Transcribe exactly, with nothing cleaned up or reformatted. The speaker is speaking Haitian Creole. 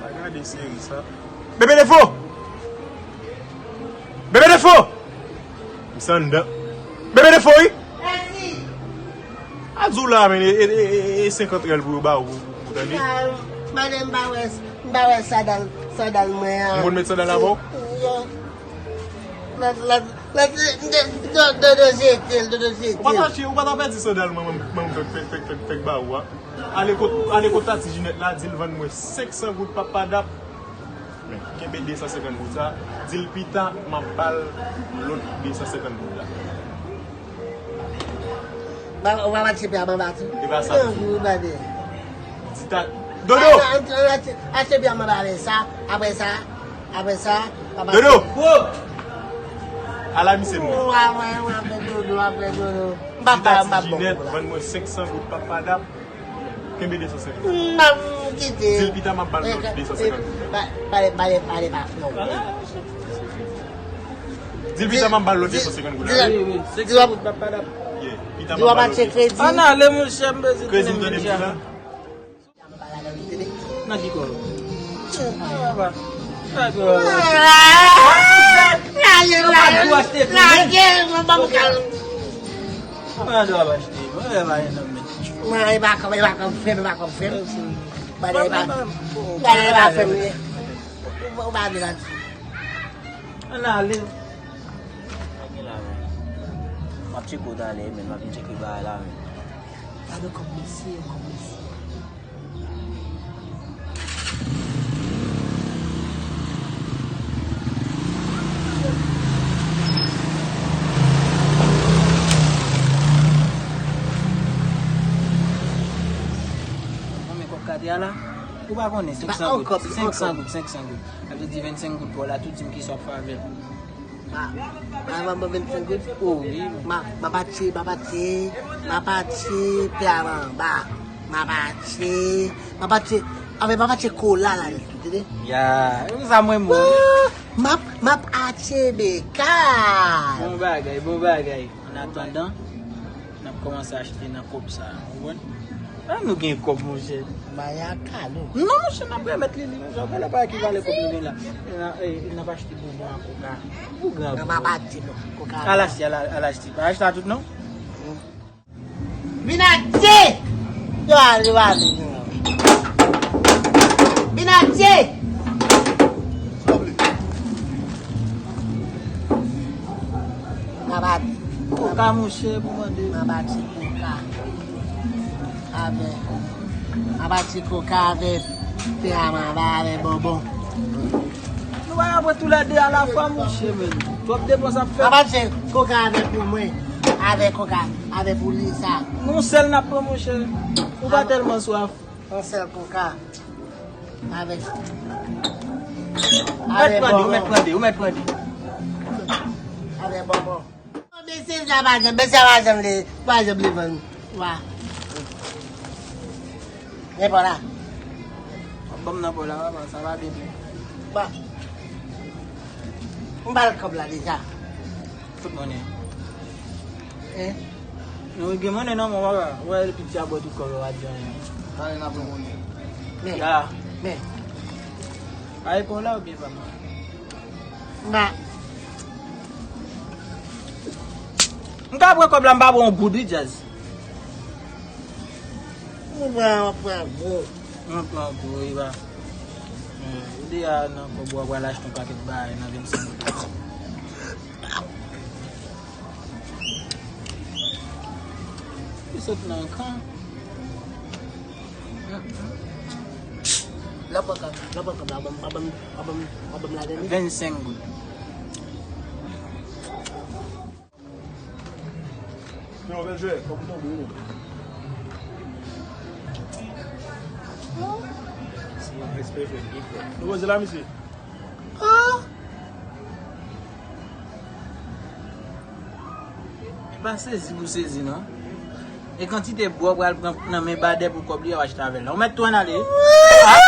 Pa gade seri sa. Bebe Defo! Bebe Defo! M se anndan. Bebe Defo, wi! A di w la, men, e, e, e, e, e senkant rèl pou yo ba ou, ou tande? M pa, m pa, m pa wè, m pa wè sandal, sandal mwen an. M konn met sandal avè w? Yo. Lòt, lòt, lòt, do, do, do, jete l, do, do, jete l. Ou pa ta che-, ou pa ta pèdi sandal mwen, mwen, mwen, fèk, fèk, fèk, fèk, fèk ba ou a. Ale kot, ale kot Tati Jinèt la, di l vann mwen senk san goud papa dap. Men, kenbe de san senkant goud sa, di l pita, m ap ba l lòt de san senkant goud la. Ba, ou pa mache pye a anba tou? E pa sa. Non, ou pa de. Di ta, Dodo! Achte pye a anba avè sa, apre sa, apre sa, papa. Dodo! Ala misye mwen. Ou pa wè, ou apre Dodo, apre Dodo. M pa, m pa, m pa bon. Di Tati Jinèt vann mwen senk san goud papa dap. Kenbe de san senkant. M ap kite. Di l pita m ap ba l lòt de san senkant goud. Pale, pale, pale pa fè w. Di l pita m ap ba l lòt de san senkant goud la. Wi, wi. Senk san goud papa dap. Yeah. Pita m ap ba l lòt de san senkant. Ann ale, monchè, m bezwen kredi, m tande m di la. Nan ki kò? Ah, ba. Ah, ba. Lage, lage, lage, mwen ban m kal. Mwen dwa pa achte, mwen pa gen nan men. Mwen, e pa kòb, e pa kòb fè m, e pa kòb fè m. Bagay pa, bagay pa fè m. Ou pa vle la. Ann ale. Pa gen la, men. M ap tcheke w talè, men. M ap vin tcheke bagay la, men. Gade kòb mesye, kòb mesye. Nan men kòb kati a la, ou pa konnen, senk san goud, senk san goud, senk san goud. Sa vle di vennsenk goud pou w la, tou di m kisa w ap fè avè l. Ah, ah, mwen, mwen vennsenk goud? Oh, wi. Ma, ma pati, ma pati, ma pati, pye a anba. Ma pati, ma pati, anfen, ma pati kola la, tande? Ya, e pou sa mwen mwen. Ah, m ap, m ap atire bekal. Bon bagay, bon bagay. Annatandan, n ap kòmanse achte nan kòb sa a, ou konprann? Ah, nou gen kòb, monchè. Maya Kalo. Non, monchè, n ap remèt li, li, monchè. Ou konn pa ki valè kòb nou gen la. N a, e, n ap achte bonbon ak koka. Ou gran. Nan ma pati, non. Koka. Al achte, al, al achte. Pa achte a tout, non? Vin achte! Yo ale, yo ale. Vin achte! Mwen pa di. Koka, monchè, pou mande. Mwen pa di koka. Avè. Mwen pa di koka avè pye a, mwen pa avè bonbon. Nou pa ka pran toulède alafwa, monchè, men. Twòp depans ap fèt. Papa, se koka avè pou mwen. Avè koka, avè pou li sa. Yon sèl n ap pran, monchè. Ou pa tèlman swaf. Yon sèl koka. Avè. Ou mèt pran de, ou mèt pran de, ou mèt pran de. Avè bonbon. Mesye sa pa janm, mesye sa pa janm vle, pa janm vle vann. Wa. Men pa la. W ap ban m nan pa la, papa, sa pa byen. Ba. M ba l kòb la deja. Fout monnen. Hein? Nou gen monnen non, mon papa. Wè, piti a bwè tout kòb la, pa di anyen. Talè n ap pran monnen. Men. Ya. Men. Ay, pa la oubyen pa mwen? Ba. M ka pran kòb la, m pa pran yon goud, wi, Jazz. Ou pran, ou pran gwo. Mwen pran gwo, wi, ba. Hmm, ou deja nan kòb ou a pral achte yon pakèt bagay nan vennsenk goud. Li sot nan kan. Lè w pran kòb, lè w pran kòb la, w ap ban m, w ap ban m, w ap ban m, w ap ban m ladan li. Vennsenk goud. Yo, bèl jwè, kòm w tonbe, wi. Se yon respè, jwè, byen fò. Nou poze la, misye. Ah! E pa sezi pou sezi, non. E kantite bwè w pral pran nan men badè pou kòb li a, w achte avè l la. Ou mèt tou ann ale. Ah,